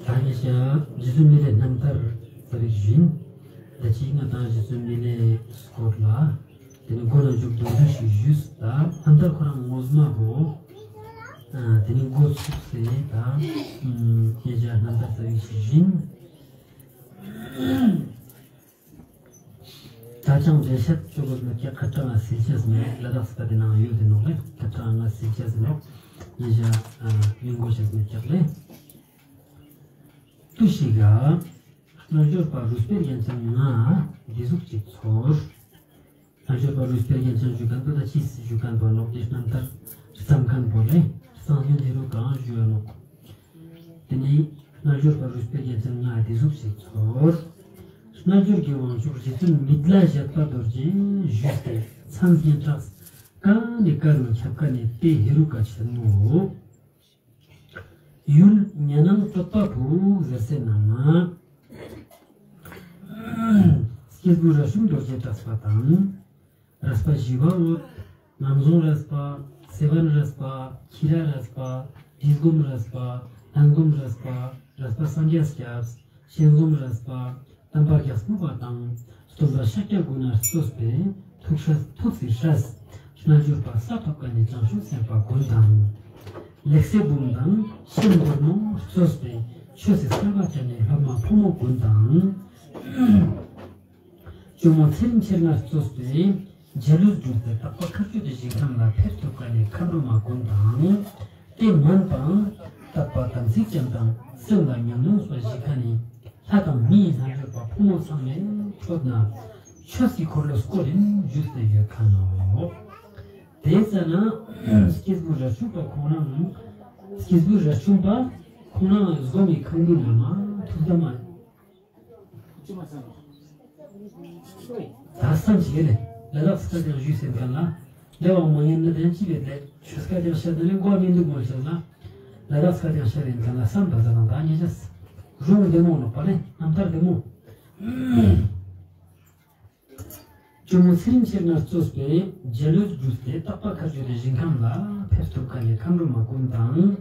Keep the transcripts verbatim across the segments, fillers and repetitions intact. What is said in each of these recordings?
ད་ཉེ་ཞག་རྗེ་བཙུན་མི་ལའི་རྣམ་ཐར་ཙ་པིག་ཞུ་ཡིན། ད་ཅི་ང་དང་རྗེ་བཙུན་མི་ལའི་སྐོར་ལ་དེ་ནི་མགོ་ནས་མཇུག་མདོར་བསྡུས་ཤིག་ཞུས། ད་རྣམ་ཐར་ཁོ་རང་ངོ་མ་བོ་ཨ་དེ་ནི་འགོ་ཚུགས་སེ་ད་ཉེ་ཞག་རྣམ་ཐར་ཙ་པིག་ཞིག་ཞུ་ཡིན། ད་ཅང་འགྲེལ་བཤད་ཅོ་དགོས་མེད་ཀྱག། ཁ་ཏྲ་ང་སིལ་ཅེས་མེད། ལ་དྭགས་སི་ཀ་དེ་ནང་ཡོད་དེ་ནོག་ལེ། ཁ་ཏྲ་ང་སིལ་ཅེས་ནོག། ཉེ་ཞག་ཨ་མི་འགོ་ཅེས་མེད་ཀྱག་ལེ། ཏུ་ཤི་ག་རྣལ་འབྱོར་པ་རུས་པའི་རྒྱན་ཅན་ལྔ་འདི་ཟུག་ཅིག་ཚོར། རྣལ་འབྱོར་པ་རུས་པའི་རྒྱན་ཅན་ཞུ་མཁན་པོ་ད་ཅི་ཞུ་མཁན་པོ་ནོག། འདི་རྣམ་ཐར་བརྩམས་མཁན་པོ་ལེ། གསང་སྔགས་འདི་རུ་གང་ཞུ་ཡ་ནོག། དེ་ནི་རྣལ་འབྱོར་པ་རུས་པའི་རྒྱན་ཅན་ལྔ་འདི་ཟུག་ཅིག་ཚོར། རྣལ་འབྱོར་གྱི་དབང་ཕྱུག་རྗེ་བཙུན་མི་ལ་བཞད་པ་རྡོ་རྗེ་བཞུགས་ཏེ་མཚན་སྙན་གྲགས་ཀ་ནེ་ཀ་རུ་ཁྱབ་ཀ་ནེ་ཏེ་ཧེ་རུ་ཀ་ཆེན་མོ་ཡུལ་ཉ་ནང་སྤྲོད་པ་བོ་ཟེར་སའི་ནང་ན་སྐྱེས་བུ་རས་ཆུང་རྡོ་རྗེ་གྲགས་པ་དང་། རས་པ་ཞི་བ་འོད། ངམ་རྫོང་རས་པ། སེ་བན་རས་པ། ཁྱི་ར་རས་པ། རིས་སྒོམ་རས་པ། ལྷན་སྒོམ་རས་པ། རས་པ་སངས་རྒྱས་སྐྱབས། ཞལ་འཛོམས་རས་པ། དམ་པ་རྒྱ་སྨུག་པ་དང་། སྟོན་པ་ཤཱཀྱ་གུ་ན་གཙོས་པའི་ཐུགས་སྲས་ཐུགས་སྲས་རྣལ་འབྱོར་པ་ས་ཐོབ་ཀ་ནེ་བྱང་ཆུབ་སེམས་དཔའ་དགོན་དང་། ལེགས་བཤད་འབུམ་དང་ཤེས་སྒོར་མོ་གཙོས་པའི་ཆོས་སི་སྐལ་བ་ཅན་ནི་སློབ་མ་ཕོ་མོ་དགོན་དང་། ཇོ་མོ་ཚེ་རིང་མཆེད་ལྔ་གཙོས་པའི་འཇའ་ལུས་སྦྲུལ་ཏེ་རྟག་པ་མཁའ་སྤྱོད་དེ་ཞིང་ཁམས་ལ་ཕེབས་ཐུབ་ཀ་ནེ་མཁའ་འགྲོ་མ་དགོན་དང་། དེ་མན་པའང་དད་པ་དམ་ཚིག་ཅན་དང་སེམས་ལ་ཉམས་མྱོང་སོགས་ཞིག་ཁ་ནེ་ལྷ་དང་མིའི་རྣལ་འབྱོར་པ་ཕོ་མོ་ཚང་མའི་ཁྲོད་ན་ཆོས་སི་འཁོར་ལོ་བསྐོར་རིན་བཞུགས་ཏེ་ཡོད་ཁན་ནོག། དེ་ཙ་ན་སྐྱེས་བུ་རས་ཆུང་པ་ཁོང་རང་སྐྱེས་བུ་རས་ཆུང་པ་ཁོང་རང་སྒོམ་མི་ཁང་པའི་ནང་ང་ཐུགས་དམ་མ་ད་བསམ་ཞིག་ལེ། ལ་དྭགས་སི་ཀ་ཏེ་ཞུས་ཟེར་ཁན་ལ། ལེ་བ་མ་ཉན་ན་དེན་ཅི་བེད་ལེ། ཆོས་སི་ཀ་ཏེ་ཤད་ན་ལེ་གོ་མི་འདུག་མོལ་ཟེར་ན། ལ་དྭགས་སི་ཀ་ཏེ་ཤད་ཡིན་ཁན་ལ་བསམ་པ་ཟ་ན་ད་ཉེ་ཆ་སི། རུང་བདེ་མོ་ནོག་པ་ལེ། རྣམ་ཐར་བདེ་མོ། ཇོ་མོ་ཚེ་རིང་མཆེད་ལྔ་གཙོས་པའི་འཇའ་ལུས་སྦྲུལ་ཏེ་རྟག་པ་མཁའ་སྤྱོད་དེ་ཞིང་ཁམས་ལ་ཕེབས་ཐུབ་ཁན་ནི་མཁའ་འགྲོ་མ་དགོན་དང་།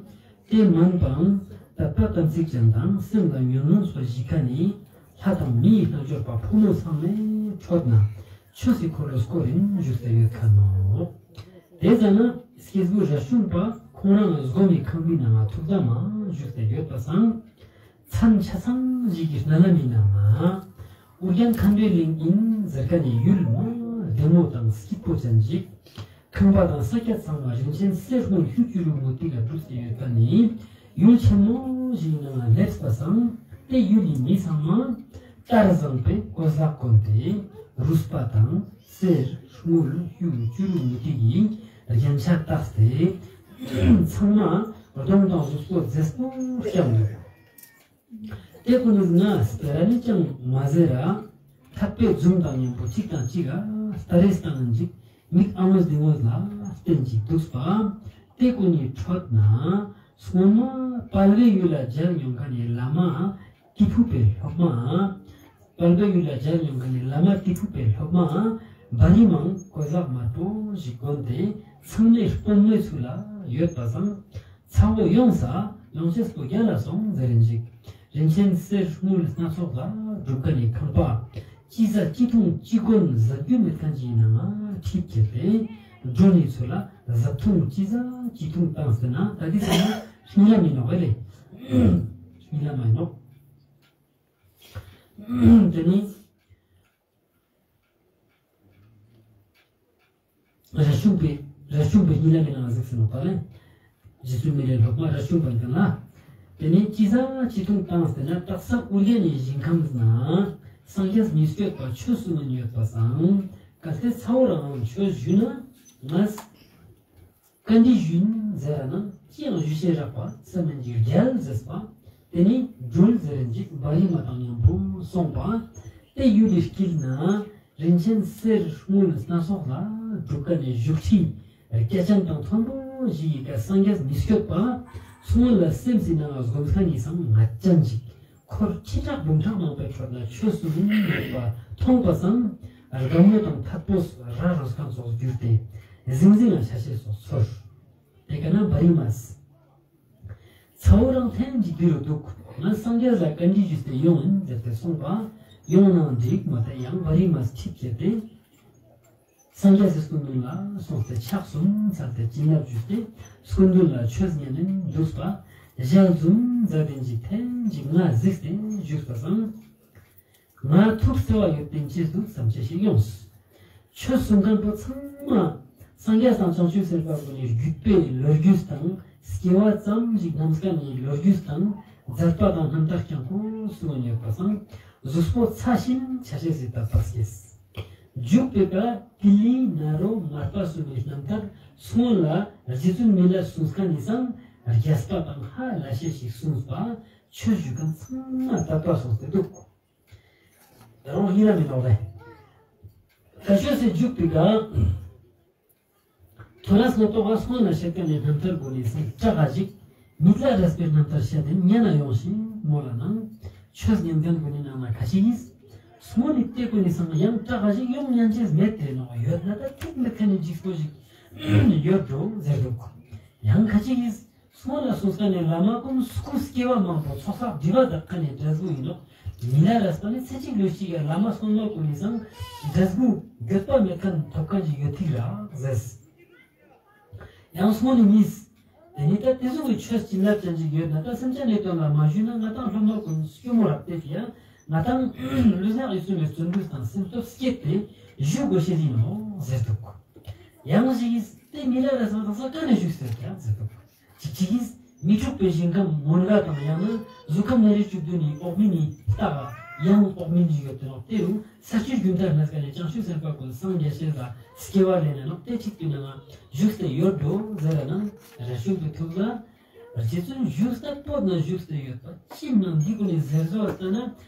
དེ་མན་པའང་དད་པ་དམ་ཚིག་ཅན་དང་སེམས་ལ་ཉོན་མོངས་པ་ཞིག་ཁ་ནེ་ལྷ་དང་མིའི་རྣལ་འབྱོར་པ་ཕོ་མོ་ཚང་མའི་ཁྲོད་ན་ཆོས་སི་འཁོར་ལོ་བསྐོར་རིན་བཞུགས་ཏེ་ཡོད་ཁན་ནོག། དེ་ཙ་ན་སྐྱེས་བུ་རས་ཆུང་པ་ཁོང་རང་སྒོམ་མི་ཁང་པའི་ནང་ང་ཐུགས་དམ་མ་བཞུགས་ཏེ་ཡོད་པ་སང་། མཚན་ཆ་ཚང་ཞིག་གི་རྣ་ལམ་མི་ནང་ང་ཨོ་རྒྱན་མཁའ་འགྲོའི་གླིང་ཡིན་ཟེར་ཁན་ནི་ཡུལ་མ་བདེ་མོ་དང་སྐྱིད་པོ་ཅན་ཞིག། ཁང་པ་དང་ས་ཀྱད་ཚང་མ་རིན་ཆེན་གསེར་དངུལ་གཡུ་བྱུ་རུ་མུ་ཏིག་ལ་གྲུབ་སྟེ་ཡོད་ཁན་ནི་ཡུལ་ཆེན་མོ་ཞིག་ནང་ང་ལེབས་པ་སང་དེ་ཡུལ་ལི་མི་ཚང་མ་གཏེར་བཟང་པོའི་གོས་ལག་གོན་ཏེ་རུས་པ་དང་གསེར་དངུལ་གཡུ་བྱུ་རུ་མུ་ཏིག་གི་རྒྱན་ཆ་བཏགས་ཏེ་ཚང་མ་གདོང་དང་གཟུགས་པོ་མཛེས་པོ་བརྐྱངས་འདུག། དེ་ཀུན་ནི་ང་སྤེ་ར་ནི་ཅང་མ་ཟེར་ར། ཐག་པའི་འཛུམ་དང་མཉམ་པོ་གཅིག་དང་གཅིག་ག་ལྟ་རེས་དང་ཅིག་མིག་ཨ་མོས་དེ་མོས་ལ་བསྟན་ཅིག་འདུག་པ། དེ་ཀུན་ནི་ཁྲོད་ན་སྔོན་མ་དཔལ་བེ་ཡུལ་ལ་མཇལ་མྱོང་ཁན་ནི་བླ་མ་ཏི་ཕུ་པའི་སློབ་མ། དཔལ་བེ་ཡུལ་ལ་མཇལ་མྱོང་ཁན་ནི་བླ་མ་ཏི་ཕུ་པའི་སློབ་མ་བ་རི་མང་གོས་ལག་དམར་པོ་ཞིག་གོན་ཏེ་ཚང་མའི་དཔོན་མོའི་ཚུལ་ལ་ཡོད་པ་སང་། ཚ་བོ་ཡོང་ས་ཡོང་ཅེས་པོ་རྒྱ་ལ་སོང་ཟེར་རིན་ཞིག། རིན་ཆེན་གསེར་དངུལ་སྣ་ཚོགས་ལ་གྲུབ་ཁན་ནི་ཁང་པ། ཅི་ཟ་ཅི་འཐུང་ཅི་གོན་ཟ་རྒྱུ་མེད་ཁན་ཅིག་ནང་ང་ཁྲིད་ཁྱེར་ཏེ་འགྲོ་ནི་ཚུལ་ལ་ཟ་འཐུང་ཅི་ཟ་ཅི་འཐུང་བཏང་སྟེ་ན་ད་དེ་ཚང་མ་རྙིང་ལམ་མི་ནོག་པ་ལེ། རྙིང་ལམ་མ་ཡིན་ནོག། དེ་ནི། རས་ཆུང་པའི་རས་ཆུང་པའི་རྙིང་ལམ་མི་ནང་གཟིགས་སུ་ནོག་པ་ལེ། རྗེ་བཙུན་མི་ལའི་སློབ་མ་རས་ཆུང་པ་ཡིན་ན། དེ་ནས་ཅི་ཟ་ཅི་འཐུང་བཏང་སྟེ་ན་སྟག་ཚང་ཨོ་རྒྱན་ནི་ཞིང་ཁམས་ན་སངས་རྒྱས་མི་བསྐྱོད་པ་ཆོས་གསུང་ངིན་ཡོད་པ་སང་གལ་ཏེ་ཚ་བོ་རང་ཆོས་ཞུས་ན་ང་བཀའ་འདྲི་ཞུ་ཡིན་ཟེར་ར་ན་ཅི་ཡང་ཞུ་ཤེས་རག་པ་ས་མིན་གྱི་རྒྱལ་ཟེར་པ། དེ་ནི་སྦྲུལ་ཟེར་རིན་ཅིག་བ་རི་མ་དང་མཉམ་པོ་སོང་པ། དེ་ཡུལ་ལི་དཀྱིལ་ན་རིན་ཆེན་གསེར་དངུལ་སྣ་ཚོགས་ལ་གྲུབ་ཁན་ནི་བཞུགས་ཁྲི་སྐྱ་ཅན་དང་མཐོན་པོ་ཞིག་གི་ཀ་སངས་རྒྱས་མི་བསྐྱོད་པ་སྔོན་ལ་སེམས་སི་ནང་ང་སྒོམ་ཁན་ནི་སང་ང་ཅན་ཞིག་འཁོར་ཁྲི་ཕྲག་འབུམ་ཕྲག་མང་པོའི་ཁྲོད་ན་ཆོས་གསུང་ཡོད་པ་མཐོང་པ་སང་དགའ་མོ་དང་ཐད་པོ་ར་རོས་ཁན་སོགས་གྱུར་ཏེ་ཟིང་ཟིང་ང་ཆ་ཤས་སོགས་ཚོར། དེ་ཀ་ན་བ་རི་མས། ཚ་བོ་རང་ཐེངས་ཅིག་འདི་རུ་འདུག་ང་སངས་རྒྱས་ལ་བཀའ་འདྲི་ཞུས་ཏེ་ཡོང་ཡིན་ཟེར་ཏེ་གསུངས་པ། ཡོང་ནའང་འགྲིག་མ་ད་ཡང་བ་རི་མ་ཁྲིད་ཟེར་ཏེ། སངས་རྒྱས་སི་སྐུ་མདུན་ལ་སོང་སྟེ་ཕྱག་གསུམ་འཚལ་ཏེ་བྱིན་རླབས་ཞུས་ཏེ་སྐུ་མདུན་ལ་ཆོས་ཉན་ནས་འདུག་པ། ཞལ་འཛུམ་མཛད་དེ་ཅིག་ཐེངས་ཅིག་ང་གཟིགས་ཏེ་བཞུགས་པ་སང་། ང་ཐུགས་བརྩེ་བ་ཡོད་པའི་ཅི་འདུག་བསམ་ཅེས་ཤིག་ཡོངས། ཆོས་གསུང་མཁན་པོ་ཚང་མ་སངས་རྒྱས་དང་བྱང་ཆུབ་སེམས་དཔའ་ཀུན་ནི་བརྒྱུད་པའི་ལོ་རྒྱུས་དང་སྐྱེ་བ་ཙམ་ཞིག་ནམ་མཁའ་ནི་ལོ་རྒྱུས་དང་མཛད་པ་དང་རྣམ་ཐར་རྐྱང་ཁོ་སུ་ཡོད་པ་སང་གཟུགས་པོ་ཚ་ཞིང་ཆ་ཤས་སི་དད་པ་སྐྱེས། མཇུག་པའི་ཀ་ཏི་ལི་ན་རོ་མར་པ་སུ་ནི་རྣམ་ཐར་སྔོན་ལ་རྗེ་བཙུན་མི་ལ་གསུངས་མཁན་ནི་སང་རྒྱས་པ་དང་ཧ་ལས་ཤེས་ཤིག་གསུངས་པ་ཆོས་ཞུ་མཁན་ཚང་མ་དད་པ་སོང་སྟེ་འདུག་རང་ཧི་ར་མི་ནོག་ལེ། ཁ་ཤོས་སེ་འཇུག་པའི་ག་ཐོ་རས་ནོ་ཏོག་ག་སྔོན་ལ་བཤད་མཁན་ནི་རྣམ་ཐར་གོ་ནི་སང་སྐྲག་ག་ཞིག་མི་ལ་རས་པའི་རྣམ་ཐར་བཤད་དེ་ཉན་ན་ཡོང་ཞིང་མོ་ལ་ནང་ཆོས་ཉན་མཁན་གོ་ནི་ནང་ན་ཁ་ཅིག་ཡིས། སྔོན་ནི་ཏེ་གོ་ནི་སང་ཡང་སྐྲག་ག་ཞིག་ཡོང་ཉན་ཅེས་མེད་དེ་ནོག་ཡོད་ན་ད་ཐུག་མེད་མཁན་ནི་འཇིགས་པོ་ཞིག་ཡོད་འགྲོ་ཟེར་འདུག་ཡང་ཁ་ཅིག་ཡིས། སྔོན་ལ་གསུངས་མཁན་ནི་བླ་མ་ཀུན་སྐུ་སྐྱེ་བ་མང་པོ་ཚོགས་བསགས་སྒྲིབ་པ་དག་མཁན་ནི་འབྲས་བུ་ཡིན་ནོག་མི་ལ་རས་པ་ནི་ཚེ་གཅིག་ལུས་གཅིག་ཡ་བླ་མ་སྔོན་མ་ཀུན་ནི་སང་འབྲས་བུ་འགྱོད་པ་མེད་མཁན་ཐོབ་མཁན་ཞིག་ཡོད་ཐིག་རག་ཟེར། ཡང་སྔོན་ནི་མིས། དེ་ནི་ད་དེ་ཟུག་གི་ཆོས་བྱིན་རླབས་ཅན་ཞིག་ཡོད་ན་ད་སེམས་ཅན་ནི་དོན་ལ་མ་ཞུས་ན་ང་དང་སློབ་མ་ཀུན་སྐྱོ་མོ་རག་སྟེ་ཡ་ང་དང་ལུས་ངག་ཡིད་གསུམ་ནི་བརྩོན་འགྲུས་དང་སེམས་སྟོབས་བསྐྱེད་དེ་ཞུ་དགོས་ཤེས་ཡིན་ནོག་ཟེར་འདུག་ཡང་ཞིག་གིས་དེ་མི་ལ་རས་པ་དག་ས་ཀ་ནས་བཞུགས་ཟེར་ཀྱང་ཟེར་དུག་ཅིག་ཅིག་གིས་མི་འཁྲུགས་པའི་ཞིང་ཁམས་མོན་ག་དང་ཡང་ན་གཟུགས་ཁམས་ན་རེ་བཅུ་བདུན་ནི་འོག་མིན་ནི་རྟགས་ཡང་འོག་མིན་ཞིག་ཡོད་དེ་ནོག་ཏེ་རུ་ས་བཅུའི་རྒྱུན་མཐའ་གནས་ཀ་ནས་བྱང་ཆུབ་སེམས་དཔའ་ཀུན་སངས་རྒྱས་ཤེས་ལ་སྐྱེ་བ་ལེན་ན་ནོག་ཏེ་ཅིག་ཏུ་ནང་བཞུགས་ཏེ་ཡོད་འགྲོ་ཟེར་ན་ར་ཤུང་གི་ཐུགས་ལ་རྗེ་བཙུན་བཞུགས་ས་བོད་ན་བཞུགས་ཏེ་ཡོད་པ་ཅི་ནང་འདི་ཀུན་ནི་ཟེར་བཟོ་བ་ལྟ་ན།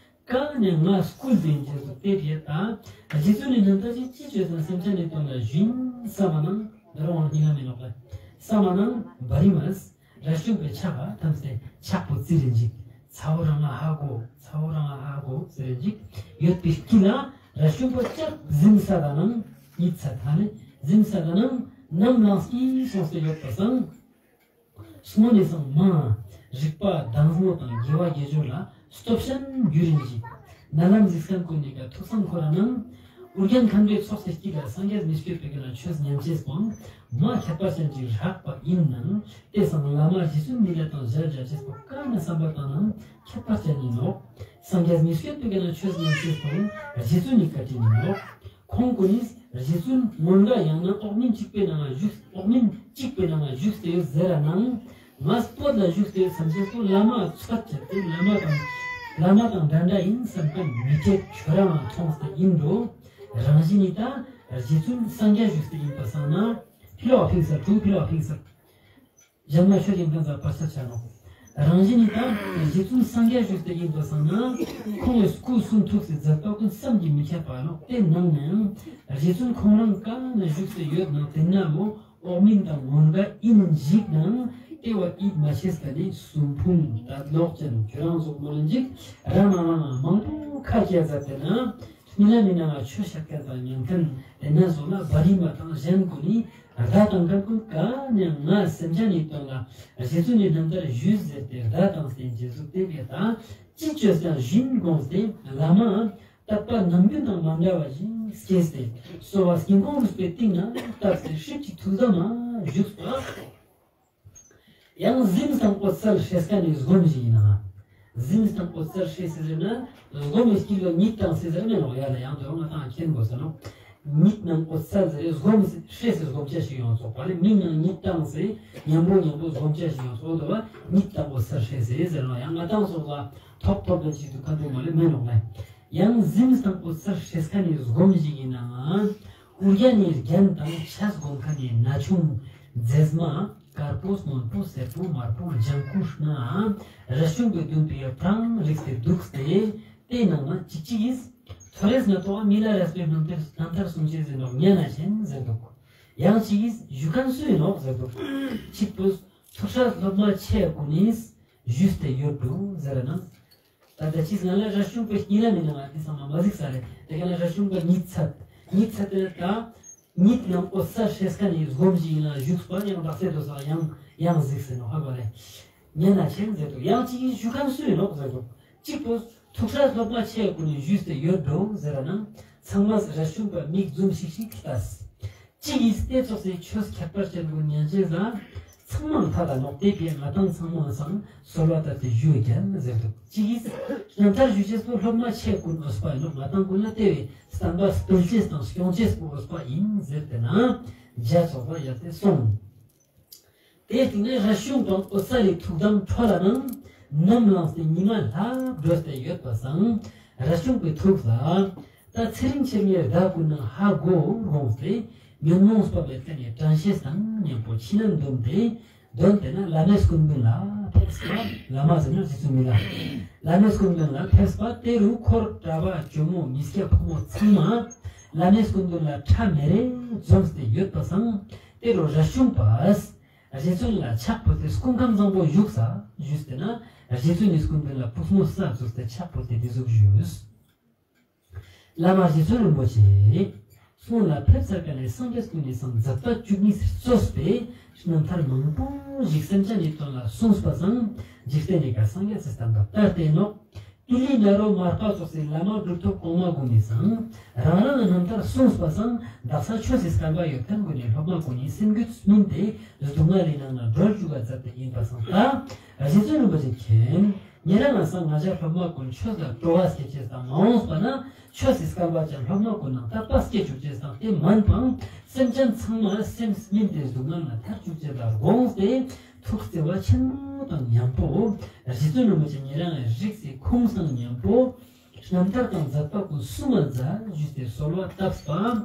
ཀ་ནས་ང་སྐུལ་དེ་འཇལ་དུ་དེ་རེད་ད། རྗེ་བཙུན་ནི་རྣམ་ཐར་ཅིག་ཅི་བཅོས་སམ་སེམས་ཅན་ནི་དོན་ལ་ཞུན་ས་མ་ནང་ན་རོང་བ་ཉི་ལ་མི་ནོག་ལ། ས་མ་ནང་བ་རི་མས་ར་ཤུང་པའི་ཕྱག་ག་ཐམས་ཏེ་ཕྱག་པོ་ཙི་རེ་འཇིག་ཚ་བོ་རང་ང་ཧ་གོ་ཚ་བོ་རང་ང་ཧ་གོ་ཟེར་རེ་འཇིག་ཡོད་པའི་དཀྱིལ་ལ་ར་ཤུང་པ་ཅག་གཟིམ་ས་དང་ནང་ཉིད་ས་ཐ་ནི་གཟིམ་ས་དང་ནང་ནམ་ལངས་ཀྱིས་སོང་སྟེ་ཡོད་པ་སང་། སྔོན་ནས་སང་མ་རིག་པ་དྭངས་མོ་དང་དགེ་བ་དགེ་སྦྱོར་ལ་སྟོབས་ཞན་འགྱུར་རིན་ཞིག་ནཱ་ལམ་གཟིགས་མཁན་ཀུན་ནི་ཀ་ཐུགས་བསམ་ཁོ་ར་ནང་ཨོ་རྒྱན་མཁའ་འགྲོའི་ཚོགས་སུ་སྐྱིད་ལ་སངས་རྒྱས་མི་བསྐྱོད་པའི་ཀ་ན་ཆོས་ཉམས་ཅེས་པོའང་མ་ཁྱད་པར་ཅན་ཅིག་རག་པ་ཡིན་ནང་ཏེ་སང་བླ་མ་རྗེ་བཙུན་མི་ལ་དང་ཞལ་མཇལ་ཅེས་པོ་ཀ་ན་བསམ་པ་དང་ནང་ཁྱད་པར་ཅན་ཡིན་ནོག་སངས་རྒྱས་མི་བསྐྱོད་པའི་ཀ་ན་ཆོས་ཉམས་ཅེས་པོའང་རྗེ་བཙུན་ནི་བཀའ་དྲིན་ཡིན་ནོག་ཁོང་ཀུན་ནི་རྗེ་བཙུན་མོན་ག་ཡང་ན་འོག་མིན་གཅིག་པའི་ནང་ང་བཞུགས་འོག་མིན་གཅིག་པའི་ནང་ང་བཞུགས་ཏེ་ཡོད་ཟེར་ར་ནང་ང་སྤོད་ལ་བཞུགས་ཏེ་ཡོད་སམ་ཅེས་པོ་བླ་མ་ཚོགས་བྱས་ཏེ་བླ་མ་དང་བླ་མ་དང་འདྲ་འདྲ་ཡིན་བསམ་མཁན་མི་ཁྱད་ཁྱོད་རང་མཐོང་སྟེ་ཡིན་འགྲོ། རང་བཞིན་ནི་ད་རྗེ་བཙུན་སངས་རྒྱས་བཞུགས་ཏེ་ཡིན་པ་སང་ན་ཕི་ལོག་ཕིང་ས་དྲུག་ཕི་ལོག་ཕིང་ས། ཞག་མ་ཆོས་ཀྱི་འགན་ས་བར་ཆད་བྱ་ནོག་རང་བཞིན་ནི་ད་རྗེ་བཙུན་སངས་རྒྱས་བཞུགས་ཏེ་ཡིན་པ་སང་ན་ཁོང་གི་སྐུ་གསུང་ཐུགས་སུ་མཛད་པ་ཀུན་བསམ་གྱིས་མི་ཁྱབ་པ་ནོག་ཏེ་ནང་ནའང་རྗེ་བཙུན་ཁོང་རང་ཀ་ན་བཞུགས་ཏེ་ཡོད་ནང་ཏེ་ན་བོ་འོག་མིན་དང་མོན་ག་ཡིན་ཞིག་ནང་ཏེ་བ་ཡིད་མ་ཆེས་ཀ་ནི་སུམ་ཕུང་དད་ལོག་ཅན་ཁྱོད་རང་ཟུག་མོ་ལ་འཇིག་རང་མ་མང་མང་པོ་ཁ་སྐྱེ་ཟ་ཏེ་ན། མི་ལ་མི་ན་ང་ཆོས་བཤད་མཁན་དང་ཉན་མཁན་དེ་ན་བཟོ་ལ་བ་རི་མ་དང་གཞན་ཀུན་ནི་བརྡ་བཏང་མཁན་ཀུན་ཀ་ནས་ང་སེམས་ཅན་ནི་དོན་ལ་རྗེ་བཙུན་ནི་རྣམ་ཐར་ཞུས་ཟེར་ཏེ་བརྡ་བཏང་སྟེ་རྗེས་སུ་དེ་བས་དང་ཅི་བཅོས་ཀྱང་བཞིན་དགོངས་ཏེ་བླ་མ་དད་པ་ནམ་རྒྱུན་དང་མ་འདྲ་བ་ཞིག་སྐྱེས་ཏེ་གསོལ་བ་སྙིང་ཁོང་རུས་པའི་གཏིང་ན་བཏབ་སྟེ་ཧྲིབ་ཅིག་ཐུགས་དམ་ལ་བཞུགས་པ། ཡང་གཟིམས་དང་འོད་གསལ་ཧྲེ་ས་ནི་སྒོམ་ཞིག་ཡིན་ན། གཟིམས་དང་འོད་གསལ་ཧྲེ་ས་ཟེར་ན་སྒོམ་མི་སྐྱིད་ལ་ཉིད་དང་ཟེར་ཟེར་མེད་ནོག་ཡ་ལ་ཡང་དུ་རུང་ང་དང་མཁྱེན་དགོས་ས་ནོག་ཉིད་དང་འོད་གསལ་ཟེར་སྒོམ་ཧྲེ་ས་སྒོམ་ཆ་ཞིག་ཡོང་ཚོགས་པ་ལས་མིང་ནང་ཉིད་དང་ཟེར་ཉམ་པོ་ཉམ་པོ་སྒོམ་ཆ་ཞིག་ཡོང་ཚོགས་འདུག་བ་ཉིད་དང་འོད་གསལ་ཧྲེ་ས་ཟེར་ནོག་ཡང་ང་དང་སོགས་ལ་ཐོབ་ཐོབ་ལ་ཅིག་ཏུ་ཁ་འདུག་མ་ལས་མེད་ནོག་ལ། ཡང་གཟིམས་དང་འོད་གསལ་ཧྲེ་ས་ནི་སྒོམ་ཞིག་ཡིན་ནའང་ཨོ་རྒྱན་ནི་རྒྱན་དང་ཆས་སྒོམ་མཁན་ནི་ན་ཆུང་མཛེས་མ། དཀར་པོ་སྔོན་པོ་སེར་པོ་དམར་པོ་ལྗང་ཁུ་སྣ། རས་ཆུང་གི་བདུན་པའི་བྲང་རིགས་ཏེ་འདུག་སྟེ། དེའི་ནང་ན་ཅིག་ཅིག་གིས། ཐོ་རེས་ན་ཏོ་མི་ལ་རས་པའི་རྣམ་ཐར་རྣམ་ཐར་གསུང་ཆེན་ཟེར་ནོག་ཉན་ན་ཆེན་ཟེར་འདུག་ཡང་ཅིག་གིས་ཞུ་མཁན་སུ་ཡིན་ནོག་ཟེར་འདུག་ཅིག་པོས་ཐུགས་སྲས་སློབ་མ་ཆེ་ཀུན་ནིས་ཞུས་ཏེ་ཡོད་འདུག་ཟེར་ན། ད་ལྟ་ཅིས་ང་ལ་རས་ཆུང་པའི་གཉིས་ལ་མི་ནང་ང་དེ་ཚང་མ་མ་གཟིགས་ས་རེད། དེ་ག་ན་རས་ཆུང་པ་ཉིད་ཚད་ཉིད་ཚད་དེ་ད་ཉིད་ནང་འོད་གསལ་ཧྲེ་ས་ནི་སྒོམ་ཞིག་ཡིན་ན་བཞུགས་པ་ཡང་བདག་སེ་དོ་ས་ཡང་ཡང་གཟིགས་སེ་ནོ་ཧ་གོ་རེད། ཉན་ན་ཆེན་ཟེར་དུག། ཡང་ཅིག་གི་ཞུ་ཁན་སུ་ཨིན་ནོག་ཟེར་དུག། ཅིག་པོ་ཐུགས་སྲས་སློབ་མ་ཆེ་གུན་ནི་ཞུས་ཏེ་ཡོད་འགྲོ་ཟེར་ན། ཚང་མས་རས་ཆུང་པ་མིག་འཛུམ་ཤིག་ཤིག་ལྟས། ཅིག་གི་ཏེ་ཙོགས་སི་ཆོས་ཁྱད་པར་ཅན་གུན་ཉན་ཅེས་ལ་ཚང་མའང་ཐད་ད་ནོག། ཏེ་ཕིའ་ང་དང་ཚང་མའང་སང་སོལ་བ་ཏབ་སྟེ་ཞུ་ཡོད་ཀྱག་ཟེར་དུག། ཅིག་གི་རྣམ་ཐར་ཞུ་ཅེས་པོ་སློབ་མ་ཆེ་གུན་འོས་པ་ཨིན་ནོག། ང་དང་གུན་ལ་ཏེ་བོའི་བསྟན་པ་སྤེལ་ཅེས་དང་སྐྱོང་ཅེས་པོ་འོས་པ་ཨིན་ཟེར་ཏེ་ན་རྒྱ་ཚོགས་པ་ཡར་ཏེ་སོང་། ཏེའི་སྟིང་ནེ་རས་ཆུང་པའང་འོད་གསལ་ལི་ཐུགས་དམ་འཕྲོ་ལ་ནང་ནམ་ལངས་ཏེ་ཉི་མ་ལྷབ་འགྲོ་སྟེ་ཡོད་པ་སང་རས་ཆུང་པའི་ཐུགས་ལ་ད་ཚེ་རིང་ཆེར་ངའི་ཟླ་གུན་ནང་ཧ་གོ་དགོངས་ཏེ་ཉོན་མོངས་པ་བའི་ཏེ་ནེ་དྲན་ཤེས་དང་མཉམ་པོ་ཕྱི་ནང་བསྡོམས་ཏེ་དོན་ཏེ་ན་བླ་མའི་སྐུ་མདུན་ལ་ཕེབས་པ། བླ་མ་ཟེར་ན་རྗེ་བཙུན་མི་ལ། བླ་མའི་སྐུ་མདུན་ལ་ཕེབས་པ། ཏེ་རུ་འཁོར་གྲྭ་པ་ཇོ་མོ་མི་སྐྱ་ཕོ་མོ་ཚང་མ་བླ་མའི་སྐུ་མདུན་ལ་ཁྲ་མེ་རེ་འཛོམས་ཏེ་ཡོད་པ་སང་ཏེ་རུ་རས་ཆུང་པས་རྗེ་བཙུན་ལ་ཕྱག་ཕུལ་ཏེ་སྐུ་ཁམས་བཟང་པོ་བཞུགས་ས་ཞུས་ཏེ་ན་རྗེ་བཙུན་ནི་སྐུ་མདུན་ལ་སྐུ་ངོ་ས་བཙུགས་ཏེ་ཕྱག་ཕུལ་ཏེ་ཏེ་ཟུག་ཞུས། བླ་མ་རྗེ་བཙུན་རིན་པོ་ཆེ་སྔོན་ལ་ཕེབས་ཚར་ཁན་ནི་སངས་རྒྱས་སྐུ་ནི་སངས་མཛད་པ་བཅུ་གཉིས་སི་རྩོད་པའི་རྣམ་ཐར་མང་པོ་ཞིག་སེམས་ཅན་ནི་དོན་ལ་གསུངས་པ་སང་འཇིག་རྟེན་ནི་ཀ་སངས་རྒྱས་སི་བསྟན་པ་དར་ཏེ་ནོག། ཏི་ལི་ནཱ་རོ་མར་པ་ཙོགས་སི་བླ་མ་གྲུབ་ཐོབ་གོང་མ་གུན་ནི་སང་རང་རང་ངི་རྣམ་ཐར་གསུངས་པ་སང་དག་ས་ཆོས་སི་སྐལ་བ་ཡོད་ཁན་གུན་ནི་སློབ་མ་གུན་ནི་སེམས་རྒྱུད་སྨིན་ཏེ་སྡུག་བསྔལ་ལི་ནང་ནེ་སྒྲོལ་ཅུག་ག་མཛད་དེ་ཨིན་པ་སང་ད་རྗེ་བཙུན་རིན་པོ་ཆེ་མཁྱེན། ཉེ་རང་ང་སང་ང་ཞ་སློབ་མ་གུན་ཆོས་ལ་སྤྲོ་བ་སྐྱེ་ཅེས་དང་མ་འོངས་པ་ན་ཆོས་སི་སྐལ་བ་ཅན་སློབ་མ་གུན་ནང་དད་པ་སྐྱེ་ཅུག་ཅེས་དང་ཏེ་མན་པའང་སེམས་ཅན་ཚང་མ་སེམས་སྨིན་ཏེ་སྡུག་བསྔལ་ལ་ཐར་ཅུག་ཅེས་ལ་དགོངས་ཏེ་ཐུགས་བརྩེ་བ་ཆེན་མོ་དང་མཉམ་པོ་རྗེ་བཙུན་རིན་པོ་ཆེ་ཉེ་རང་ངི་རིགས་སི་ཁུངས་སང་མཉམ་པོ་རྣམ་ཐར་དང་མཛད་པ་གུན་གསུང་ང་མཛད་ཞུས་ཏེ་གསོལ་བ་བཏབས་པ།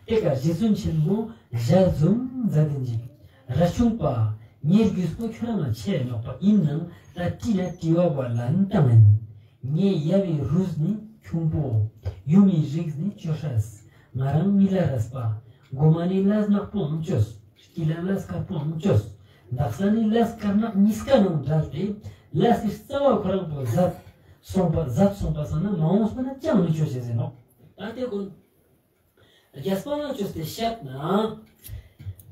ཏེ་ཀ་རྗེ་བཙུན་ཆེན་མོ་ཞལ་འཛུམ་མཛད་དེ་འཇིགས། རས་ཆུང་པ། ངའི་རྒྱུས་པོ་ཁྱོ་རང་ང་ཆེ་ནོག་པ་ཨིན་ནང་ད་དྲི་ན་དྲི་བ་བ་ལན་བཏང་ཨིན། ངའི་ཡབ་བི་རུས་ནི་ཁྱུང་པོ། ཡུམ་མི་རིགས་ནི་ཅོ་ཧྲས། ང་རང་མི་ལ་རས་པ། གོ་མ་ནི་ལས་ནག་པོའང་ཅོས། སྐྱིད་ལ་ལས་དཀར་པོའང་ཅོས། དག་ས་ནི་ལས་དཀར་ནག་ཉིས་ཀ་ནང་བྲལ་ཏེ་ལས་སི་རྩ་བ་ཁོ་རང་པོ་ཟད་སོང་པ་ཟད་སོང་པ་སང་ན་མ་འོངས་པ་ན་ཅང་མི་ཅོ་ཅེས་ཨིན་ནོག། ད་ཏེ་གུན་རྒྱས་པ་ལ་ཅོས་ཏེ་ཤད་ན་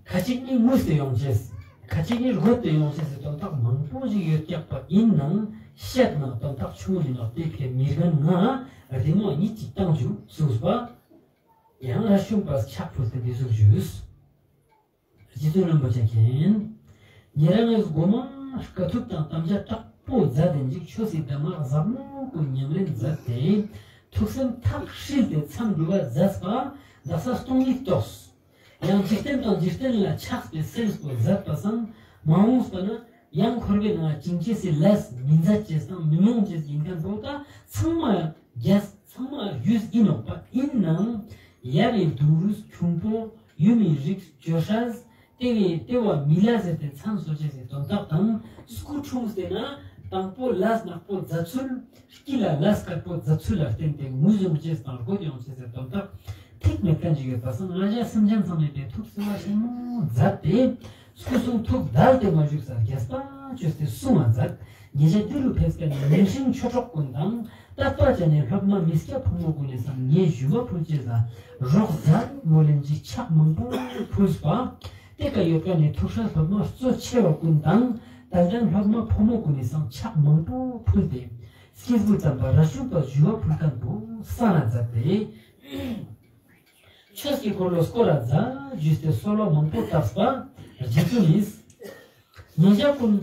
ཁ་ཅིག་ནི་ངུས་ཏེ་ཡོང་ཅེས། ཁ་ཅིག་ནི་རྒོད་དེ་ཡོང་ཅེས་སི་དོན་དག་མང་པོ་ཞིག་ཡོད་ཀྱག་པ་ཨིན་ནང་ཤད་ན་དོན་དག་ཆུང་ངུ་ཨིན་ནོག། ཏེ་ཕིའ་མི་རྒན་ང་རྡེ་མོ་ཉིས་ཅིག་བཏང་ཅུག་གསུངས་པ། ཡང་རས་ཆུང་པས་ཕྱག་ཕུལ་ཏེ་ཏེ་ཟུག་ཞུས། རྗེ་བཙུན་རིན་པོ་ཆེ་མཁྱེན། ཉེ་རང་ངི་གོ་མ་དཀའ་ཐུབ་དང་དམ་བཅའ་དྲག་པོ་མཛད་དེ་འཇིགས། ཆོས་སི་གདམས་ངག་ཟབ་མོ་གུན་ཉམས་ལེན་མཛད་དེ་ཐུགས་སེམས་ཐག་ཧྲིལ་ཏེ་མཚམས་སྒྲུབ་པ་མཛད་པ་དག་ས་སྟོང་ཉིད་རྟོགས། ཡང་འཇིག་རྟེན་དང་འཇིག་རྟེན་ལ་ཆགས་པའི་སེམས་པོ་ཟད་པ་སང་མ་འོངས་པ་ན་ཡང་འཁོར་བའི་ནང་བཅིངས་ཅེས་སི་ལས་མི་མཛད་ཅེས་དང་མི་རྨོངས་ཅེས་ཨིན་ཁན་པོ་ད་ཚང་མ་རྒྱས་ཚང་མ་རྒྱུས་ཨིན་ནོག་པ་ཨིན་ནང་ཡབ་བི་གདུང་རུས་ཁྱུང་པོ་ཡུམ་མི་རིགས་ཅོ་ཧྲས། ཏེ་བོའི་ཏེ་བོ་མི་ལ་ཟེར་ཏེ་མཚན་གསོལ་ཅེས་སི་དོན་དག་དང་སྐུ་འཁྲུངས་ཏེ་ན་དང་པོ་ལས་ནག་པོ་མཛད་ཚུལ། སྐྱིད་ལ་ལས་དཀར་པོ་མཛད་ཚུལ་ལ་བརྟེན་ཏེ་ངུས་ཡོང་ཅེས་དང་རྒོད་ཡོང་ཅེས་སི་དོན་དག་ཐིག་མེད་ཁན་ཅིག་ཡོད་པ་སང་ང་ཞ་སེམས་ཅན་ཚང་མའི་ཕིའ་ཐུགས་བརྩེ་བ་ཆེན་མོ་མཛད་དེ་སྐུ་གསུང་ཐུགས་དལ་ཏེ་མ་བཞུགས་ས་རྒྱས་པ་ཅོས་ཏེ་གསུང་བ་མཛད། ཉེ་ཞ་ཏེ་རུ་ཕེབས་ཁན་ནི་མིང་སྲིང་ཆོས་གྲོགས་གུན་དང་དད་པ་ཅན་ནི་སློབ་མ་མི་སྐྱ་ཕོ་མོ་གུན་ནི་སང་ངའི་ཞུ་བ་ཕུལ་ཅེས་ལ་རོགས་མཛད་མོལ་ལན་ཅིག་ཕྱག་མང་པོ་ཕུལ་པ། ཏེ་ཀ་ཡོད་ཁན་ནི་ཐུགས་སྲས་སློབ་མ་གཙོ་ཆེ་བ་གུན་དང་དད་ལྡན་སློབ་མ་ཕོ་མོ་གུན་ནི་སང་ཕྱག་མང་པོ་ཕུལ་ཏེ་སྐྱེས་བུ་དམ་པ་རས་ཆུང་པ་ཞུ་བ་ཕུལ་ཁན་པོ་ས་ན་མཛད་དེ་ཆོས་ཀྱི་འཁོར་ལོ་བསྐོར་ར་མཛད་ཞུས་ཏེ་གསོལ་བ་མང་པོ་བཏབས་པ་རྗེ་བཙུན་ནི་ཉེ་ཞ་གུན་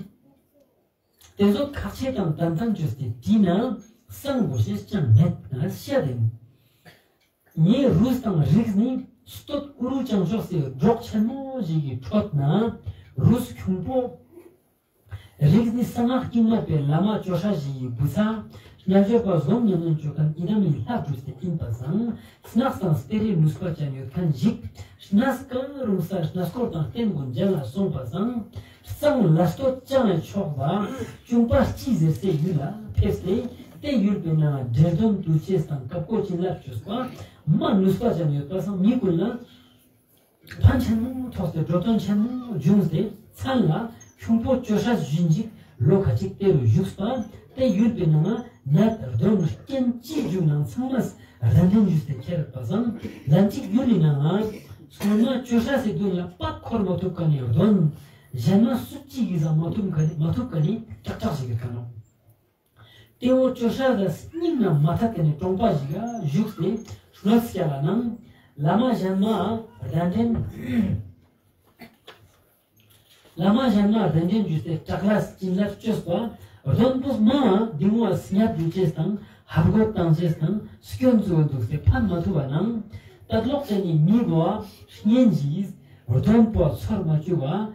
ཏེ་ཙོགས་ཁག་ཆེ་དང་དན་རྟགས་ཅོས་ཏེ་དྲིས་ན་གསང་དགོས་ཤེས་ཅང་མེད་ན་བཤད་དེ། ངའི་རུས་དང་རིགས་ནི་སྟོད་ཨུ་རུ་བྱང་ཕྱོགས་སི་འབྲོག་ཆེན་མོ་ཞིག་གི་ཁྲོད་ན་རུས་ཁྱུང་པོ། རིགས་ནི་གསང་སྔགས་དཀྱིལ་མ་པའི་བླ་མ་ཅོ་ཧྲ་ཞིག་གི་བུ་ཚ། རྣལ་འབྱོར་པ་ཟོམ་ཉམས་ལེན་ཅོ་ཁན་ཨི་དམ་མི་ལྷ་བྲུས་ཏེ་ཨིན་པ་སང་སྣག་དང་སྤེ་རའི་ནུས་པ་ཅན་ཡོད་ཁན་ཞིག་གནས་སྐབས་རུང་སར་གནས་སྐོར་དང་རྟེན་གུན་མཇལ་ལ་སོང་པ་སང་། གཙང་ལ་སྟོད་ཅང་ལ་ཕྱོགས་ལ་ཅུང་པ་སྤྱི་ཟེར་སའི་ཡུལ་ལ་ཕེབས་ཏེ་ཏེ་ཡུལ་པའི་ནང་འདྲེ་གདོན་འདུལ་ཅེས་དང་བཀའ་བསྒོ་བྱིན་རླབས་ཅོས་པ་མ་ནུས་པ་ཅན་ཡོད་པ་སང་མི་གུན་ལ་ཕན་ཆེན་མོ་ཐོགས་ཏེ་འགྲོ་དོན་ཆེན་མོ་བྱུང་སྟེ་མཚན་ལ་ཁྱུང་པོ་ཅོ་ཧྲ་བཞིན་ཅིག་ལོ་ཁ་ཅིག་ཏེ་རུ་བཞུགས་པ་ཏེ་ཡུལ་པའི་ནང་ནད་གདོན་རྐྱེན་ཅི་བྱུང་ནང་ཚང་མས་རེ་འདུན་ཞུས་ཏེ་ཁྱེར་པ་སང་ལན་ཅིག་ཡུལ་ལི་ནང་ང་སྔོན་མ་ཅོ་ཧྲ་སི་མདུན་ལ་པགས་འཁོར་མ་ཐུབ་ཁན་ནི་གདོན་ གཞན་མ་སུ་གཅིག་གིས་ཀྱང་མ་ཐུབ་མཁན་ནི་མ་ཐུབ་མཁན་ནི་ཀྲག་ཀྲག་ཞིག་ཡོད་མཁན་ནོག། ཏེ་བོ་ཅོ་ཤས་ལ་སྙིང་ནེ་མ་ཐད་མཁན་ནི་གྲོང་པ་ཞིག་ག་བཞུགས་ཏེ་གནོད་སྐྱལ་ལ་ནང་། བླ་མ་གཞན་མ་གདན་འདྲེན། བླ་མ་གཞན་མ་གདན་འདྲེན་ཞུས་ཏེ་བྲག་ལ་བྱིན་རླབས་བཅོས་པ། གདོན་པོ་མ་དེ་མོ་བ་སྙད་འདུ་ཅེས་དང་ཧབ་དགོད་བཏང་ཅེས་དང་སྐྱོན་བཙུགས་འདུག་སྟེ་ཕན་མ་ཐུབ་པ་ནང་། ལྟ་ལོག་ཅན་ནི་མི་བོ་གཉེན་གྱིས་གདོན་པོ་ཚོར་མ་བཅུག་པ།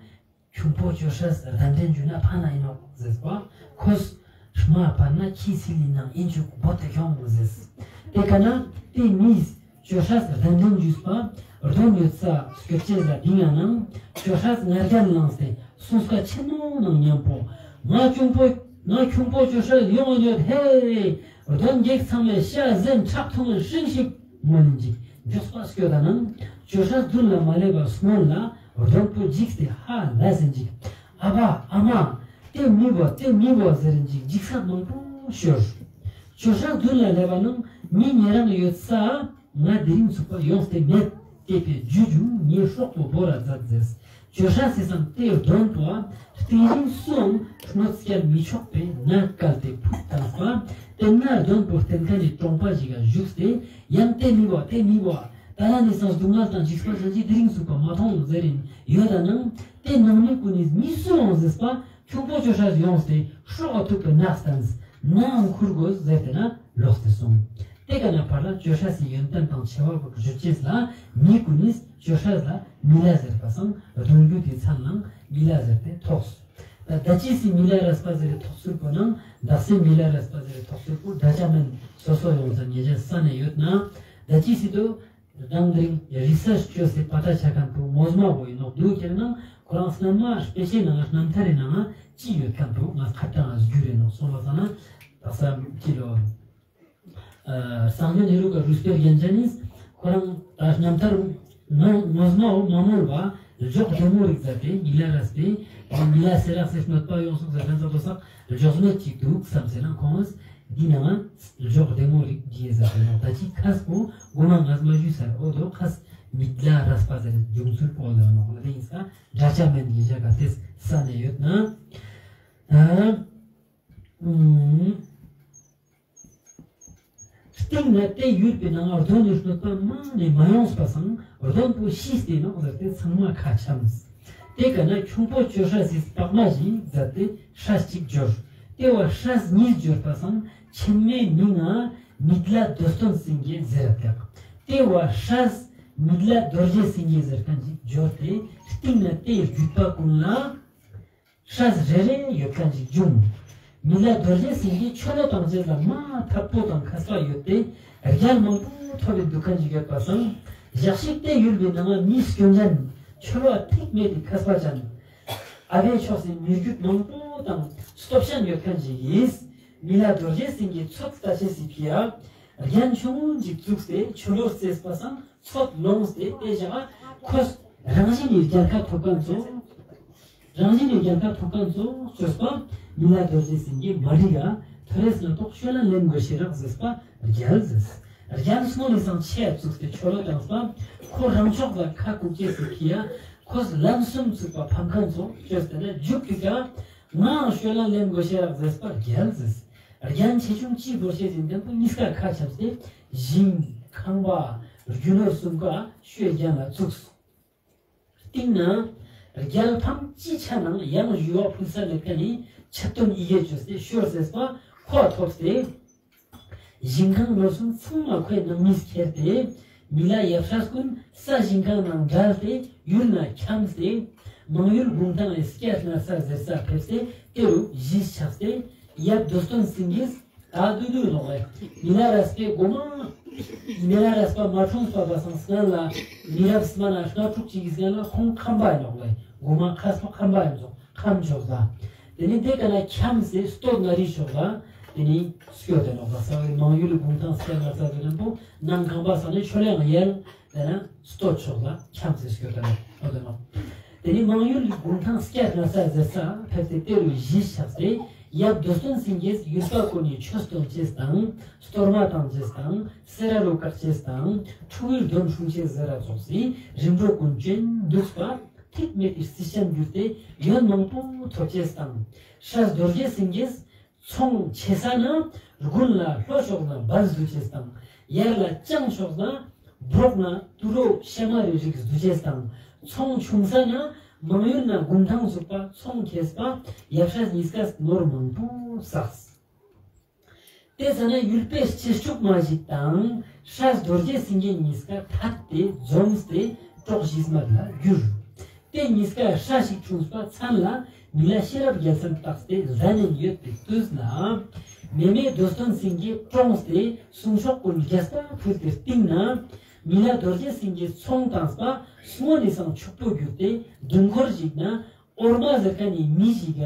ཁྱུང་པོ་ཅོ་ཤས་གདན་འདྲེན་ཞུས་ན་ཕན་ན་ཨིན་ནོག་ཟེར་པ། ཁོས་མ་ཕན་ན་ཁྱི་ཚིལ་ལི་ནང་ཨིན་ཅུག་བོ་ཏེ་ཁྱོང་ཟེར། ཏེ་ཀ་ན་ཏེ་མིས་ཅོ་ཤས་གདན་འདྲེན་ཞུས་པ། གདོན་ཡོད་ས་སྐྱོབ་ཅེས་ལ་དེ་ཡང་ནང་ཅོ་ཤས་ང་རྒྱལ་ལངས་ཏེ་གསུང་སྐད་ཆེན་མོ་ནང་མཉམ་པོ། ང་ཁྱུང་པོ་ང་ཁྱུང་པོ་ཅོ་ཤས་ཡོང་ཡོད་ཧེ། གདོན་བགེགས་ཚང་མའི་ཤ་ཟན་ཁྲག་འཐུང་ཤིང་ཞིག་མོ་ནི་འཇིག་མགྱོགས་པ་སྐྱོད་ད་ནང་ཅོ་ཤས་མདུན་ལ་མ་སླེབས་པ་སྔོན་ལ་གདོན་པོ་འཇིགས་ཏེ་ཧ་ལས་ཟིན་ཅིག། ཨ་བ་ཨ་མ། ཏེ་མི་བོ་ཏེ་མི་བོ་ཟེར་ཅིག་འཇིགས་ས་མང་པོ་ཤོར། ཅོ་ཤས་མདུན་ལ་སླེབས་པ་ནང་མི་ཉེ་རང་ཡོད་ས་ང་དེ་རིང་ཚུགས་པ་ཡོངས་ཏེ་མེད། ཏེ་པའི་རྒྱུ་རྒྱུ་ངའི་སྲོག་པོ་བོར་ར་མཛད་ཟེར། ཅོ་ཤས་སི་སང་ཏེ་གདོན་པོ་ཏེ་རིང་སུའང་གནོད་སྐྱལ་མི་ཆོག་པའི་ནག་བཀལ་ཏེ་ཕུད་བཏང་པ། ཏེ་ན་གདོན་པོ་བསྟེན་མཁན་ནི་གྲོང་པ་ཞིག་ག་བཞུགས་ཏེ་ཡང་ཏེ་མི་བོ་ཏེ་མི་བོ་ད་ལ་ནི་སང་སྡུག་བསྔལ་དང་འཇིགས་པ་ཅན་ཅིག་དེ་རིང་ཚུགས་པ་མ་མཐོང་ཟེར་རིན་ཡོད་ད་ནང་ཏེ་ནང་མི་ཀུན་ནི་མི་སུའང་ཟེར་པ། ཁྱུང་པོ་ཅོ་ཤས་ཡོངས་ཏེ་སྲོག་ག་ཐུག་པའི་ནག་སྟན་ནའང་ཁུར་དགོས་ཟེར་ཏེ་ན་ལོག་སྟེ་སོང་། ཏེ་ཀ་ན་ཕར་ལ་ཅོ་ཤས་སི་ཡོན་ཏན་དང་ཆེ་བ་བོ་བརྗོད་ཅེས་ལ་མི་ཀུན་ནིས་ཅོ་ཤས་ལ་མི་ལ་ཟེར་པ་སང་གདུང་རྒྱུད་དེ་ཚང་ནང་མི་ལ་ཟེར་ཏེ་ཐོགས། ད་ད་ཅི་སི་མི་ལ་རས་པ་ཟེར་ཏེ་ཐོགས་ཚུལ་པོ་ནང་ད་སི་མི་ལ་རས་པ་ཟེར་ཏེ་ཐོགས་ཚུལ་པོ་ད་ཅ་མེན་སོ་སོ་ཡོངས་ས་ཉེ་ཅ་ས་ནས་ཡོད་ན་ད་ཅི་སི་དོ། རང་རིང་རི་སར་ཅོས་སེ་པ་ཏ་ཆ་ཁན་པོ་ངོ་མ་བོ་ཨིན་ནོག་དུག་ཁྱེར་ན་ཁོ་རང་སྣན་མ་སྤེ་ཆའི་ནང་ང་རྣམ་ཐར་རི་ནང་ང་ཅི་ཡོད་ཁན་པོ་ང་ཁ་ཏང་ང་སྒྱུར་རེ་ནོག་སོང་བ་ས་ན་དག་ས་ཅི་ལོ། སང་ཉིན་ཧེ་རུ་ཀ་རུས་པའི་རྒྱན་ཅན་ནི་ཁོ་རང་ད་རྣམ་ཐར་ངོ་ངོ་མ་བོ་མ་མོལ་བ་ལྗོག་བདེ་མོ་རིག་མཛད་དེ་མི་ལ་རས་པའི་མི་ལ་སེ་རག་སེ་གནོད་པ་ཡོང་སོང་ཟེར་ཁན་ཙོགས་པོ་སང་ལྗོག་མེད་ཅིག་དུག་བསམ་སེ་ན་ཁོང་ངི་འདི་ནང་ལྗོག་བདེ་མོ་རིག་གི་ཟེར་ཏེ་ནོག་ད་ཅི་ཁས་པོ་གོ་མ་ངས་མ་ཞུས་ས་འོ་དོ་ཁས་མི་ལ་རས་པ་ཟེར་འབྱུང་ཚུལ་པོ་ལ་ནོག་ལ་དེ་ཡིན་ས་འདྲ་ཆ་མེད་ཡིན་ཞག་ག་ཏེ་ས་ནས་ཡོད་ན། ཨ་ཨུམ། སྟིང་ནེ་ཏེ་ཡུལ་པའི་ནང་ང་གདོན་ནི་གནོད་པ་མང་ནེ་མ་ཡོངས་པ་སང་གདོན་པོ་ཤིས་ཏེ་ནོག་ཟེར་ཏེ་ཚང་མ་ཁ་འཆམས། ཏེ་ཀ་ན་ཁྱུང་པོ་ཅོ་ཤ་སི་པགས་མ་ཞིག་མཛད་དེ་སྲས་ཅིག་འབྱོར། ཏེ་བོ་སྲས་ཉིས་འབྱོར་པ་སང་ཆེན་མོའི་མིང་ང་མི་ལ་རྡོ་སྟོན་སེང་གེ་ཟེར་བཏགས། ཏེ་བོ་སྲས་མི་ལ་རྡོ་རྗེ་སེང་གེ་ཟེར་ཁན་ཅིག་འབྱོར་ཏེ་སྟིང་ནེ་ཏེའི་རྒྱུད་པ་ཀུན་ལ་སྲས་རེ་རེ་ཡོད་ཁན་ཅིག་བྱུང་། མི་ལ་རྡོ་རྗེ་སེང་གེ་ཆོ་ལོ་བཏང་ཅེས་ལ་མ་ཐབས་པོ་དང་མཁས་པ་ཡོད་དེ་རྒྱལ་མང་པོ་ཐོབ་པའི་དུག་ཁན་ཅིག་ཡོད་པ་སང་ཞག་ཞིག་ཏེ་ཡུལ་པའི་ནང་ང་མི་སྐྱོན་ཅན་ཆོ་ལོ་ཐིག་མེད་དེ་མཁས་པ་ཅན་ཨ་བེ་ཕྱོགས་སི་མི་རྒྱུད་མང་པོ་དང་སྟོབས་ཅན་ཡོད་ཁན་ཅིག་གིས་མི་ལ་རྡོ་རྗེ་སེང་གེ་ཚོད་ལྟ་ཅེས་སི་ཕི་ཡ་རྒྱན་ཆུང་ངུ་ཅིག་བཙུགས་ཏེ་ཆོ་ལོ་རྩེས་པ་སང་ཚོད་ལོངས་ཏེ་ཏེ་ཞག་ཁོས་རང་བཞིན་ནི་རྒྱལ་ཁ་ཐོབ་ཁན་ཚོ། རང་བཞིན་ནི་རྒྱལ་ཁ་ཐོབ་ཁན་ཚོ་ཅོས་པ་མི་ལ་རྡོ་རྗེ་སེང་གེ་མ་རིག་ག་ཐོ་རེས་ན་ཐོག་ཤོད་ལ་ལེན་དགོས་ཤེས་རག་ཟེར་པ་རྒྱལ་ཟེར། རྒྱལ་སོང་ནི་སང་ཆེ་བཙུགས་ཏེ་ཆོ་ལོ་བཏང་པ་ཁོ་རང་ཕྱོགས་ལ་ཁ་ཀུག་ཅེས་སི་ཁི་ཡ་ཁོས་ལམ་སུམ་ཚུགས་པ་ཕམ་ཁན་ཚོ་ཅོས་ཏེ་ན་རྒྱུག་ཏེ་ཀ་ངའང་ཤོད་ལ་ལེན་དགོས་ཤེས་རག་ཟེར་པ་རྒྱལ་ཟེར། རྒྱན་ཆེ་ཆུང་ཅི་བོར་ཤེས་ཟིན་ཏེ་པོ་གཉིས་ཀ་ཁ་ཆབས་ཏེ་ཞིང་ཁང་པ་རྒྱུ་ནོར་གསུམ་ཀ་ཤོད་རྒྱན་ལ་བཙུགས། སྟིང་ནེ་རྒྱལ་ཕམ་ཅི་ཆ་ནང་ཡང་ཞུ་བ་ཕུལ་ས་མེད་ཁན་ནི་ཆབ་སྟོན་ཡི་གེ་ཅོས་ཏེ་ཤོར་ཟེར་པ་ཁོ་ཐོབ་སྟེ། ཞིང་ཁང་ནོར་གསུམ་ཚང་མ་ཁོའི་ནང་མིས་ཁྱེར་ཏེ་མི་ལ་ཡབ་སྲས་ཀུན་ས་ཞིང་ཁང་ནང་བྲལ་ཏེ་ཡུལ་ནེ་འཁྱམས་ཏེ་མང་ཡུལ་གུང་ཐང་ངི་སྐྱ་སྣར་ས་ཟེར་ས་ཕེབས་ཏེ་ཏེ་རུ་གཞིས་ཆགས་ཏེ་ཡབ་རྡོ་སྟོན་སེང་གེས་ད་དུ་དུ་ནོག་ལེ། མི་ལ་རས་པའི་གོ་མ་མི་ལ་རས་པ་མ་འཁྲུངས་པ་སང་སྔན་ལ་མི་རབས་མ་ན་ལྔ་དྲུག་ཅིག་གི་སྔན་ལ་ཁོང་ཁམས་པ་ཨིན་ནོག་ལེ། གོ་མ་ཁས་པ་ཁམས་པ་ཨིན་ཙོགས་ཁམས་ཕྱོགས་ལ། ཏེ་ནེ་ཏེ་ཀ་ན་འཁྱམས་སེ་སྟོད་མངའ་རིས་ཕྱོགས་ལ་ཏེ་ནེ་སྐྱོད་དེ་ནོག་ལེ། ས་བའི་མང་ཡུལ་གུང་ཐང་སྐྱ་སྣར་ས་ཟེར་ཁན་པོ་ནང་ཁང་པ་ས་ནེ་ཆོ་ལེ་ཡང་ཡལ། ཏེ་ནེ་སྟོད་ཕྱོགས་ལ་འཁྱམས་སེ་སྐྱོད་དེ་ནོག་ལེ། ཏེ་ནེ་མང་ཡུལ་གུང་ཐང་སྐྱ་སྣར་ས་ཟེར་ས་ཕེབས་ཏེ་ཏེ་རུ་གཞིས་ཆགས་ཏེ་ཡབ་རྡོ་སྟོན་སེང་གེས་ཡུལ་པ་ཀུན་ནི་ཆོས་སྟོན་ཅེས་དང་གཏོར་མ་བཏང་ཅེས་དང་སེ་ར་ལུ་བཀག་ཅེས་དང་ཕྲུ་གུའི་གདོན་སྲུང་ཅེས་ཟེར་ར་ཙོགས་སི་རིམ་གྲོ་ཀུན་ཅོས་དུག་པ། ཐིག་མེད་དེ་རྩིས་ཅན་གྱུར་ཏེ་ཡོན་མང་པོ་ཐོབ་ཅེས་དང་། སྲས་རྡོ་རྗེ་སེང་གེས་ཚོང་ཆེ་ས་ན་དགུན་ལ་ལྷོ་ཕྱོགས་ན་སྦལ་འཛུལ་ཅེས་དང་། ཡར་ལ་བྱང་ཕྱོགས་ན་འབྲོག་ན་དུད་འགྲོ་ཤ་མ་རི་རིགས་འཛུལ་ཅེས་དང་། ཚོང་ཆུང་ས་ན་མང་ཡུལ་ན་གུན་ཐང་ཟུག་པ་ཚོང་ཁེས་པ་ཡབ་སྲས་གཉིས་ཀས་ནོར་མང་པོ་བསགས། དེ་ཙ་ན་ཡུལ་པའི་སྤྱིར་ཕྱུག་མ་ཞིག་དང་སྲས་རྡོ་རྗེ་སེང་གེ་གཉིས་ཀ་ཐད་དེ་འཛོམས་ཏེ་གྲོགས་ཤིག་མ་ལ་གྱུར། དེ་གཉིས་ཀ་སྲས་ཤིག་འཁྲུངས་པ་མཚན་ལ་མི་ལ་ཤེས་རབ་རྒྱལ་མཚན་བཏགས་ཏེ་ལྡན་ནས་ཡོད་པའི་དུས་ལ། མེ་མེ་རྡོ་སྟོན་སེང་གེ་བཀྲོངས་ཏེ་གསུང་མཆོག་ཀུན་རྒྱས་པ་ཕུལ་ཏེ་སྟིང་ན། མི་ལ་རྡོ་རྗེ་སེང་གེ་ཚོང་བཏང་པ་སྔོན་ནི་སང་ཕྱུག་པོ་གྱུར་ཏེ་དུས་འཁོར་ཞིག་ན། འོར་མ་ཟེར་ཁན་ནི་མི་ཞིག་ག་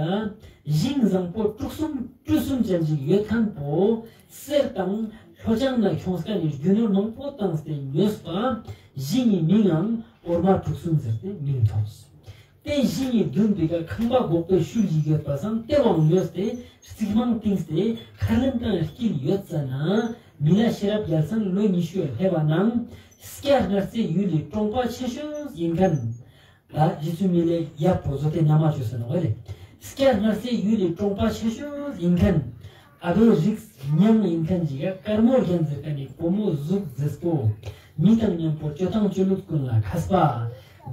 ཞིང་བཟང་པོ་དྲུག་གསུམ་དྲུག་གསུམ་ཅན་ཞིག་ཡོད་ཁན་པོ་གསེར་དང་ལྷོ་བྱང་ན་ཁྱོངས་ཁན་ནི་རྒྱུ་ནོར་མང་པོ་བཏང་སྟེ་ཉོས་པ་ཞིང་ངི་མིང་ཡང་འོར་མ་དྲུག་གསུམ་ཟེར་ཏེ་མིང་ཐོགས། དེ་ཞིང་ངི་དུན་པའི་ཀ་ཁང་པ་འགོག་པའི་ཤུལ་ཞིག་ཡོད་པ་སང་དེ་བང་ཉོས་ཏེ་རྩིག་མང་བཏིངས་ཏེ་མཁར་ལེན་དང་དཀྱིལ་ཡོད་ཙ་ན་མི་ལ་ཤེས་རབ་རྒྱལ་མཚན་ལོ་ཉི་ཤུ་སླེབས་པ་ནང་སྐྱ་སྔར་རྩེ་ཡུལ་ལི་གྲོང་པ་ཆེ་ཤོས་ཡིན་ཁན། ད་རྗེ་བཙུན་མི་ལའི་ཡབ་པོ་ཟོ་ཏེ་ན་མ་ཅོས་ཟེར་ནོག་ལེ། སྐྱ་སྔར་རྩེ་ཡུལ་ལི་གྲོང་པ་ཆེ་ཤོས་ཡིན་ཁན། ཨ་བའི་རིགས་ཉང་ཡིན་ཁན་ཞིག་ག་དཀར་མོ་རྒྱན་ཟེར་ཁན་ནི་བུ་མོ་གཟུགས་མཛེས་པོ། མི་དང་མཉམ་པོ་སྤྱོད་སྟངས་སྤྱོད་ལུགས་ཀུན་ལ་མཁས་པ།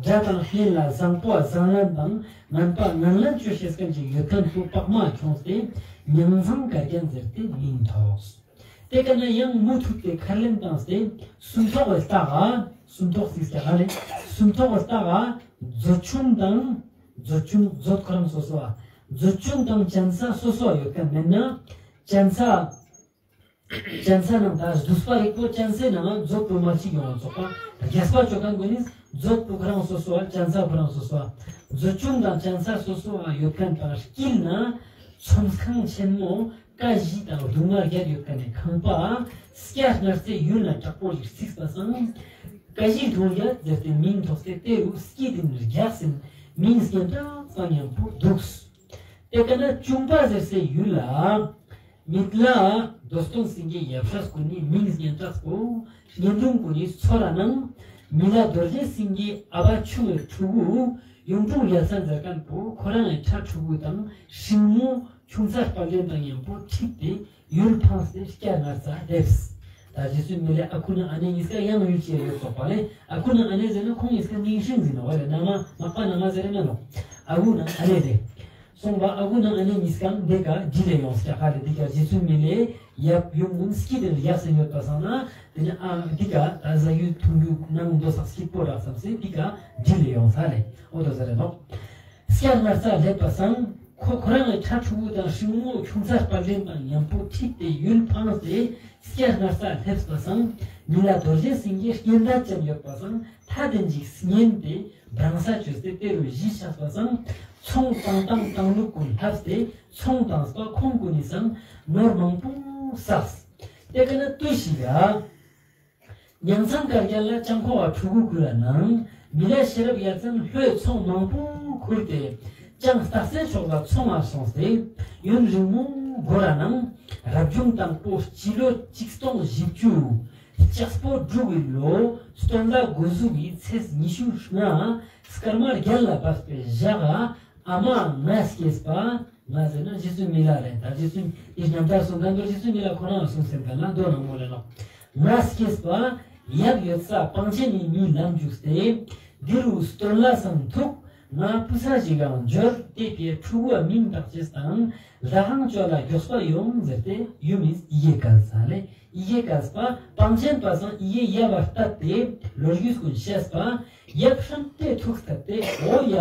དགྲ་དང་གཉེན་ལ་བཟང་པོ་བཟང་ལན་དང་ངན་པ་ངན་ལན་ཅོ་ཤེས་ཁན་ཞིག་ཡོད་ཁན་བུ་བག་མ་ཁྱོངས་ཏེ་ཉང་ཚང་དཀར་རྒྱན་ཟེར་ཏེ་མིང་ཐོགས། དེ་ཀ་ན་ཡང་མུ་མཐུད་དེ་མཁར་ལེན་བཏང་སྟེ་སུམ་ཐོག་གི་ལྟག་ག་སུམ་ཐོག་ཟེར་ཏེ་ཧ་ལེ་སུམ་ཐོག་གི་ལྟག་ག་མཛོད་ཆུང་དང་མཛོད་ཆུང་མཛོད་ཁོ་རང་སོ་སོ་བ་མཛོད་ཆུང་དང་གྱན་ས་སོ་སོ་བ་ཡོད་ཁན་མེད་ན་གྱན་ས་གྱན་ས་ནང་ད་བསྡུས་པ་རིག་པོ་གྱན་སའི་ནང་མཛོད་པོ་མ་ཅིག་ཡོང་བ་ཙོགས་པ་རྒྱས་པ་ཅོ་ཁན་གུན་ནི་མཛོད་པོ་ཁོ་རང་སོ་སོ་བ་གྱན་ས་ཁོ་རང་སོ་སོ་བ་མཛོད་ཆུང་དང་གྱན་ས་སོ་སོ་བ་ཡོད་ཁན་དང་དཀྱིལ་ན་ཚོམས་ཁང་ཆེན་མོ་ཀ་བཞི་དང་གདུང་མ་བརྒྱད་ཡོད་ཁན་ནི་ཁང་པ་སྐྱ་སྔར་རྩེ་ཡུལ་ན་དྲག་པོ་ཞིག་རྩིགས་པ་སང་ཀ་བཞི་གདུང་བརྒྱད་ཟེར་ཏེ་མིང་ཐོགས་ཏེ་དེ་རུ་སྐྱིད་དེ་རྒྱགས་ཟིན་མིང་སྙན་གྲགས་སང་ཉམ་པོ་འདུགས། དེ་ཀ་ན་ཅུང་པ་ཟེར་སའི་ཡུལ་ལ་མི་ལ་རྡོ་སྟོན་སེང་གེ་ཡབ་སྲས་གུན་ནི་མིང་སྙན་གྲགས་པོ་གཉེན་དྲུང་གུན་ནི་ཚོར་ར་ནང་མི་ལ་རྡོ་རྗེ་སེང་གེའི་ཨ་བ་ཆུང་བའི་ཕྲུ་གུ་གཡུང་དྲུང་རྒྱལ་མཚན་ཟེར་ཁན་པོ་ཁོ་རང་ངི་ཕྲུ་གུ་དང་སྲིང་མོ་ཆུང་ཚ་དཔལ་ལྡན་དང་ཉམ་པོ་ཁྲིད་དེ་ཡུལ་ཕངས་ཏེ་སྐྱ་སྔར་རྩ་སླེབས། ད་རྗེ་བཙུན་མི་ལའི་ཨ་ཁུ་ནང་ཨ་ནེ་གཉིས་ཀ་ཡང་ཡུལ་ཅི་ཡོད་ཙོགས་པ་ལེ། ཨ་ཁུ་ནང་ཨ་ནེ་ཟེར་ན་ཁོང་གཉིས་ཀ་ནིང་ཤིང་ཟེར་ནོག་ལེ། ན་མ་མག་པ་ན་མ་ཟེར་ན་ནོག་ཨ་ཁུ་ནང་ཨ་ནེ་ལེ། སོང་པ་ཨ་ཁུ་ནང་ཨ་ནེ་གཉིས་ཀ་འདི་ཀ་འདྲི་ལེ་ཡོང་སྐྱ་ཁ་ལེ། འདི་ཀ་རྗེ་བཙུན་མི་ལའི་ཡབ་ཡུམ་གུན་སྐྱིད་དེ་ཡག་སེ་ཡོད་པ་སང་ན་དེ་ནི་ཨ་འདི་ཀ་ད་ཟ་ཡུལ་འཐུང་རྒྱུ་ནང་དོ་སག་སྐྱིད་པོ་རག་བསམ་སེ་འདི་ཀ་འདྲི་ལེ་ཡོང་ས་ལེ། འོ་དོ་ཟེར་རེ་ནོག་སྐྱ་སྔར་རྩ་སླེབས་པ་སང་ཁོ་ཁོ་རང་གི་ཕྲུ་གུ་དང་སྲིང་མོ་ཆུང་ཚ་དཔལ་ལྡན་དང་ཉམ་པོ་ཁྲིད་དེ་ཡུལ་ཕངས་ཏེ་སྐྱ་སྔར་རྩ་སླེབས་པ་སང་མི་ལ་རྡོ་རྗེ་སེང་གེ་སྙན་དར་ཅན་ཡོད་པ་སང་ཐ་དན་ཅིག་སྙན་ཏེ་བྲང་ས་བཅོས་ཏེ་དེ་རུ་གཞིས་ཆགས་པ་སང་ཚོང་བཏང་བཏང་བཏང་ལུགས་གུན་ལྷབས་ཏེ་ཚོང་བཏང་པ་ཁོང་གུན་ནི་སང་ནོར་མང་པོ་བསགས། དེ་ཀ་ན་དུས་ཤིག་ཡ། ཉང་ཚང་དཀར་རྒྱལ་ལ་སྤྱང་ཁོག་པ་ཕྲུ་གུ་གུ་ར་ནང་མི་ལ་ཤེས་རབ་ཡ་མཚན་ལྷོའི་ཚོང་མང་པོ་ཁུར་ཏེ་ཅང་སྟག་རྩེ་ཕྱོགས་ལ་ཚོང་ང་སོང་སྟེ་ཡུན་རིང་མོ་འགོར་ར་ནང་རབ་བྱུང་དང་པོ་སྤྱི་ལོ་ཆིག་སྟོང་བཞི་བཅུ་ལྕགས་པོ་འབྲུག་གི་ལོ་སྟོན་ཟླ་དགུ་གཟུགས་ཀྱི་ཚེས་ཉི་ཤུ་ལྔ་སྐར་མ་རྒྱལ་ལ་བབས་པའི་ཞག་ཨ་མ་ང་སྐྱེས་པ། ང་ཟེར་ན་རྗེ་བཙུན་མི་ལ་རེད། ད་རྗེ་བཙུན་ཨི་རྣམ་ཐར་གསུང་མཁན་པོ་རྗེ་བཙུན་མི་ལ་ཁོ་རང་ལ་གསུངས་ཟེར་མཁན་ལ་མདོ་ནང་མོ་ལ་ནོག་ང་སྐྱེས་པ་ཡབ་ཡོད་ས་པང་ཆེན་ནི་མི་ལམ་འཇུག་སྟེ། འདི་རུ་སྟོན་ལ་སང་ཐུག་ང་བུ་ཚ་ཞིག་གང་འབྱོར་ཏེ་ཕའི་ཕྲུ་གུའ་མིང་བཏགས་ཅེས་དང་ལྷ་ཁང་ཅོ་ལ་མགྱོགས་པ་ཡོང་ཟེར་ཏེ་ཡུམ་མིས་ཡི་གེ་བཀལ་ས་ལེ། ཡི་གེ་བཀལ་པ་པང་ཆེན་པ་སང་ཡི་གེ་ཡབ་བ་ལྟ་སྟེ་ལོ་རྒྱུས་ཀུན་བཤད་པ། ཡབ་ཧྲམ་སྟེ་ཐུགས་ཐད་དེ་འོ་ཡ།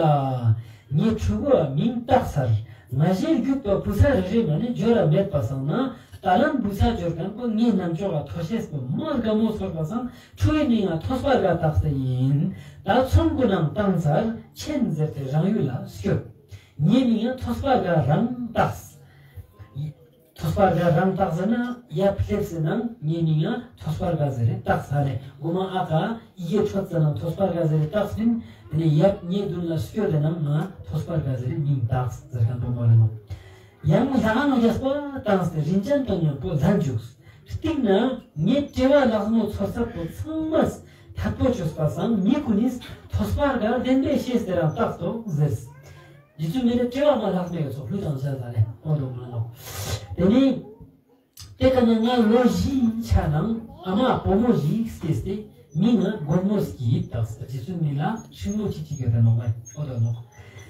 ངའི་ཕྲུ་གུའ་མིང་བཏགས་ཚར། ང་ཞའི་རྒྱུད་པ་བུ་ཚ་རེ་རེ་མ་ནི་འབྱོར་ར་མེད་པ་སང་ན་ད་ལན་བུ་ཚ་འབྱོར་མཁན་པོ་ངའི་རྣམ་ཅོག་ག་ཐོ་ཤེས་པོ་མ་དགའ་མོ་ཚོར་པ་སང་ཕྲུ་གུའི་མིང་ང་ཐོས་པ་དགའ་བཏགས་ཏེ་ཡིན། ད་ཚོང་ཀུན་ནང་བཏང་ཚར་ཆེན་ཟེར་ཏེ་རང་ཡུལ་ལ་སྐྱོད། ངའི་མིང་ང་ཐོས་པ་དགའ་རང་བཏགས། ཐོས་པ་དགའ་རང་བཏགས་ཟེར་ན་ཡབ་སླེབས་ཟེར་ན་ངའི་མིང་ང་ཐོས་པ་དགའ་ཟེར་རེ་བཏགས་ས་ལེ། གོ་མ་ཨ་ཀ་ཡི་གེ་འཕྲོད་ཟེར་ན་ཐོས་པ་དགའ་ཟེར་རེ་བཏགས་པིན། དེ་ནས་ཡབ་ངའི་མདུན་ལ་སྐྱོད་དེ་ན་ང་ཐོས་པ་དགའ་ཟེར་རེ་མིང་བཏགས་ཟེར་མཁན་པོ་མོ་ལ་ནོག་ཡང་ལྷ་ཁང་རྒྱས་པ་བཏང་སྟེ་རིན་ཅན་དང་མཉམ་པོ་ལྷན་འཇུག་སྟིང་ན་ངའི་དྲེལ་བ་ལག་མོ་ཚོར་ཚད་པོ་ཚང་མས་ ཐད་པོ་ཅོས་པ་སང་མི་གུན་ནི་ཐོས་པ་ག་བདེན་པའི་ཤེས་ཏེ་རང་བཏགས་ཏོ་ཟེར། རྗེ་བཙུན་མི་ལ་དྲི་བ་མ་ལྷག་མེད་ཡོད་ཚོགས་ལྷུ་དང་ཟེར་ད་ལེ་འོ་དོ་མ་ནོག། དེ་ནི་དེ་ཀ་ན་ང་ལོ་བཞིའི་ཆ་ནང་ཨ་མ་བུ་མོ་ཞིག་སྐྱེས་ཏེ་མིང་ང་མགོན་མོ་སྐྱིད་བཏགས། རྗེ་བཙུན་མི་ལ་ཤིང་མོ་ཅིག་ཅིག་ཡོད་ད་ནོག་ལེ་འོ་དོ་ནོག།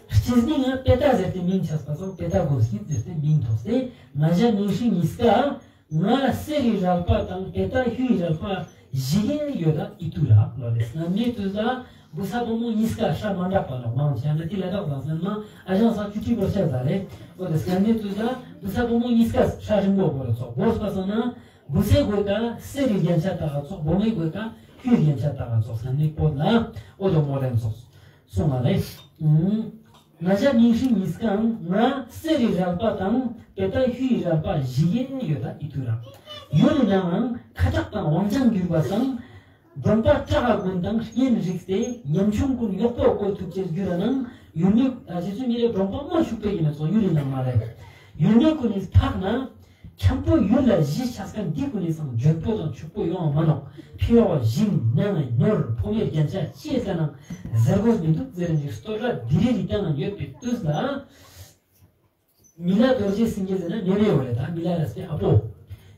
སྐྱེས་ནི་ང་པེ་ཏ་ཟེར་ཏེ་མིང་ཆགས་པ་སང་པེ་ཏ་མགོན་སྐྱིད་ཟེར་ཏེ་མིང་ཐོགས་ཏེ་ང་ཞ་མིང་སྲིང་གཉིས་ཀ་ང་གསེར་རི་རལ་པ་དང་པེ་ཏ་གཡུ་རི་རལ་པ་བཞི་གེ་ཡོད་ད་ཨི་ཏུ་ར་ལོ་ལེ། སྔ་མའི་དུས་ལ་བུ་ཚ་བུ་མོ་གཉིས་ཀ་ཧྲ་མ་འདྲ་པ་ནོག་མང་ཆེ་ན་ཏི་ལ་དག་ལ་སྔན་མ་ཨ་ཞང་ས་ཆུ་ཁྲི་བོར་ཆ་ཟ་ལེ། འོ་དེ་སྔ་མའི་དུས་ལ་བུ་ཚ་བུ་མོ་གཉིས་ཀ་ཧྲ་རིང་པོ་བོར་ཚོགས་བོར་པ་སང་ན་བུ་ཚའི་གོས་ཀ་གསེར་རི་རྒྱན་ཆ་བཏགས་ཚོགས་བུ་མོའི་གོས་ཀ་གཡུ་རི་རྒྱན་ཆ་བཏགས་ཚོགས་སྔ་མའི་བོད་ལ་འོ་དོ་མོ་ལེན་ཚོགས་སོང་ང་ལེ། ང་ཞ་མིང་སྲིང་གཉིས་ཀའང་ང་གསེར་རི་རལ་པ་དང་པེ་ཏ་གཡུ་རི་རལ་པ་བཞི་གེ་ཡོད་ད་ཨི་ཏུ་ར། ཡུལ་ནང་ཁ་དྲག་དང་དབང་ཅང་གྱུར་པ་སང་གྲོང་པ་ཀྲག་ག་གུན་དང་གཉེན་རིགས་ཏེ་ཉམ་ཆུང་གུན་གཡོག་པོ་བཀོལ་ཐུབ་ཅེས་གྱུར་ར་ནང་ཡུལ་མི་ད་རྗེ་བཙུན་མི་ལ་གྲོང་པ་མ་ཕྱུག་པོ་ཡིན་ན་ཚོགས་ཡུལ་ནང་མ་ལེ། ཡུལ་མི་གུན་ནི་ཕག་ན་འཁྱམ་པོ་ཡུལ་ལ་གཞིས་ཆགས་ཁན་འདི་གུན་ནི་སང་འཇོན་པོ་དང་ཕྱུག་པོ་ཡོང་བ་མ་ནོག། ཕི་ཡོག་ཞིམ་ནང་ཉོར་ཕོ་མོའི་རྒྱན་ཆ་ཅི་ལྟ་ནང་ཟེར་དགོས་མི་འདུག་ཟེར་ནི་སྟོད་ར་དི་རི་རི་ཏང་ང་ཡོད་པའི་དུས་ལ། མི་ལ་རྡོ་རྗེ་སེང་གེ་ཟེར་ན་མེ་མེ་བ་ལེ་ད་མི་ལ་རས་པའི་ཨ་པོ།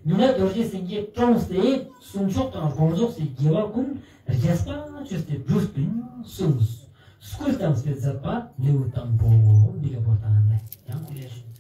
མི་ལ་རྡོ་རྗེ་སེང་གེ་གྲོངས་ཏེ་གསུང་མཆོག་དང་དགོངས་རྫོགས་སི་དགེ་བ་གུན་རྒྱས་པ་ཅོས་ཏེ་སྒྲུབ་པིན་གསུངས། སྐུལ་བཏང་སྟེ་མཛད་པ་ལེའུ་དང་པོ་འདི་ག་བོར་ཏང་ལེ་ཡང་ཁུ་ལེ་ཞུ།